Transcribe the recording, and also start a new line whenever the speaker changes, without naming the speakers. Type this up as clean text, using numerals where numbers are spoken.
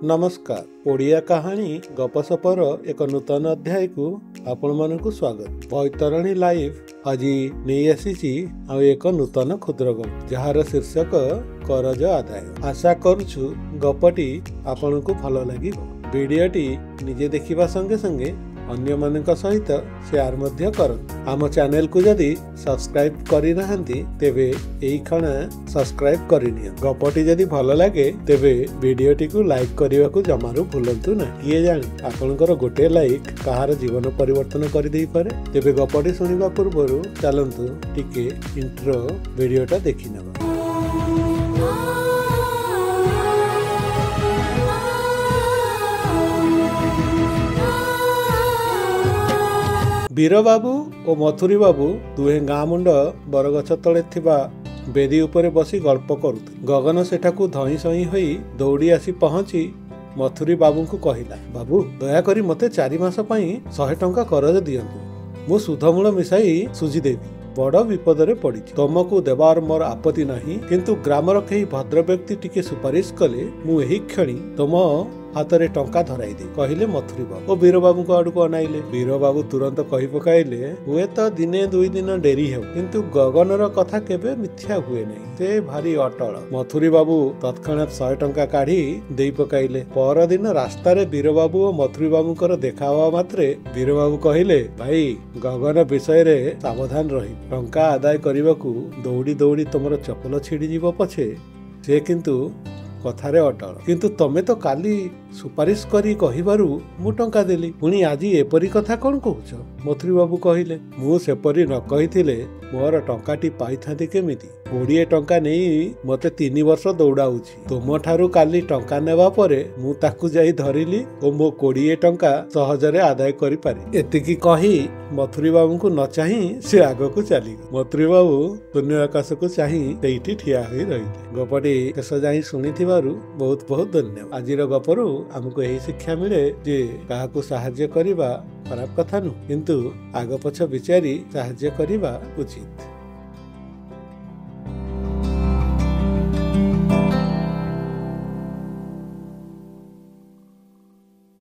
ନମସ୍କାର। ଓଡ଼ିଆ କାହାଣୀ ଗପସପର ଏକ ନୂତନ ଅଧ୍ୟାୟକୁ ଆପଣମାନଙ୍କୁ ସ୍ୱାଗତ। ବୈତରଣୀ ଲାଇଭ୍ ଆଜି ନେଇ ଆସିଛି ଆଉ ଏକ ନୂତନ କ୍ଷୁଦ୍ର ଗପ, ଯାହାର ଶୀର୍ଷକ କରଜ ଆଦାୟ। ଆଶା କରୁଛୁ ଗପଟି ଆପଣଙ୍କୁ ଭଲ ଲାଗିବ। ଭିଡ଼ିଓଟି ନିଜେ ଦେଖିବା ସଙ୍ଗେ ସଙ୍ଗେ ଅନ୍ୟମାନଙ୍କ ସହିତ ସେୟାର ମଧ୍ୟ କରନ୍ତୁ। ଆମ ଚ୍ୟାନେଲକୁ ଯଦି ସବସ୍କ୍ରାଇବ୍ କରିନାହାନ୍ତି, ତେବେ ଏଇ କ୍ଷଣା ସବସ୍କ୍ରାଇବ୍ କରିନିଅନ୍ତୁ। ଗପଟି ଯଦି ଭଲ ଲାଗେ, ତେବେ ଭିଡ଼ିଓଟିକୁ ଲାଇକ୍ କରିବାକୁ ଜମାରୁ ଭୁଲନ୍ତୁ ନାହିଁ। କିଏ ଜାଣେ, ଆପଣଙ୍କର ଗୋଟେ ଲାଇକ୍ କାହାର ଜୀବନ ପରିବର୍ତ୍ତନ କରିଦେଇପାରେ। ତେବେ ଗପଟି ଶୁଣିବା ପୂର୍ବରୁ ଚାଲନ୍ତୁ ଟିକେ ଇଣ୍ଟ୍ରୋ ଭିଡ଼ିଓଟା ଦେଖିନେବା। ବୀରବାବୁ ଓ ମଥୁରୀ ବାବୁ ଦୁହେଁ ଗାଁ ମୁଣ୍ଡ ବରଗଛ ତଳେ ଥିବା ବେଦୀ ଉପରେ ବସି ଗଳ୍ପ କରୁଥିଲେ। ଗଗନ ସେଠାକୁ ଧଇଁ ସଇଁ ହୋଇ ଦୌଡ଼ି ଆସି ପହଞ୍ଚି ମଥୁରୀ ବାବୁଙ୍କୁ କହିଲା, ବାବୁ, ଦୟାକରି ମୋତେ 4 ମାସ ପାଇଁ 100 ଟଙ୍କା କରଜ ଦିଅନ୍ତୁ। ମୁଁ ସୁଧମୂଳ ମିଶାଇ ସୁଝିଦେବି। ବଡ଼ ବିପଦରେ ପଡ଼ିଛି। ତମକୁ ଦେବାର ମୋର ଆପତ୍ତି ନାହିଁ, କିନ୍ତୁ ଗ୍ରାମର କେହି ଭଦ୍ର ବ୍ୟକ୍ତି ଟିକେ ସୁପାରିଶ କଲେ ମୁଁ ଏହି କ୍ଷଣି ତମ ହାତରେ ଟଙ୍କା ଧରାଇଦେବି, କହିଲେ ମଥୁରୀ ବାବୁ ଓ ବୀରବାବୁଙ୍କ ଆଡ଼କୁ ଅନାଇଲେ। ବୀରବାବୁ ତୁରନ୍ତ କହି ପକାଇଲେ, ହୁଏତ ଦିନେ ଦୁଇ ଦିନ ଡେରି ହେଉ, କିନ୍ତୁ ଗଗନର କଥା କେବେ ମିଥ୍ୟା ହୁଏ ନାହିଁ। ସେ ଭାରି ଅଟଳ। ମଥୁରୀ ବାବୁ ତତ୍କ୍ଷଣାତ୍ 100 ଟଙ୍କା କାଢି ଦେଇ ପକାଇଲେ। ପରଦିନ ରାସ୍ତାରେ ବୀରବାବୁ ଓ ମଥୁରୀ ବାବୁଙ୍କର ଦେଖା ହେବା ମାତ୍ରେ ବୀରବାବୁ କହିଲେ, ଭାଇ, ଗଗନ ବିଷୟରେ ସାବଧାନ ରହିବ। ଟଙ୍କା ଆଦାୟ କରିବାକୁ ଦୌଡ଼ି ଦୌଡ଼ି ତମର ଚପଲ ଛିଡ଼ିଯିବ ପଛେ, ସେ କିନ୍ତୁ କଥାରେ ଅଟଳ। କିନ୍ତୁ ତମେ ତ କାଲି ସୁପାରିଶ କରି କହିବାରୁ ମୁଁ ଟଙ୍କା ଦେଲି, ପୁଣି ଆଜି ଏପରି କଥା କଣ କହୁଛ? ମଥୁରୀ ବାବୁ କହିଲେ, ମୁଁ ସେପରି ନ କହିଥିଲେ ମୋର ଟଙ୍କାଟି ପାଇଥାନ୍ତି କେମିତି? 20 ଟଙ୍କା ନେଇ ମତେ 3 ବର୍ଷ ଦୌଡ଼ାଉଛି। ତୁମଠାରୁ କାଲି ଟଙ୍କା ନେବା ପରେ ମୁଁ ତାକୁ ଯାଇ ଧରିଲି ଓ ମୋ 20 ଟଙ୍କା ସହଜରେ ଆଦାୟ କରିପାରି। ଏତିକି କହି ମଥୁରୀ ବାବୁଙ୍କୁ ନ ଚାହିଁ ସେ ଆଗକୁ ଚାଲିଗଲେ। ମଥୁରୀ ବାବୁ ଶୂନ୍ୟ ଆକାଶକୁ ଚାହିଁ ସେଇଠି ଠିଆ ହୋଇ ରହିଲେ। ଗପଟି ଶେଷ ଯାଇ ଶୁଣିଥିବାରୁ ବହୁତ ବହୁତ ଧନ୍ୟବାଦ। ଆଜିର ଗପରୁ ଆମକୁ ଏହି ଶିକ୍ଷା ମିଳେ ଯେ କାହାକୁ ସାହାଯ୍ୟ କରିବା ଖରାପ କଥା ନୁହଁ, କିନ୍ତୁ ଆଗ ପଛ ବିଚାରି ସାହାଯ୍ୟ କରିବା ଉଚିତ।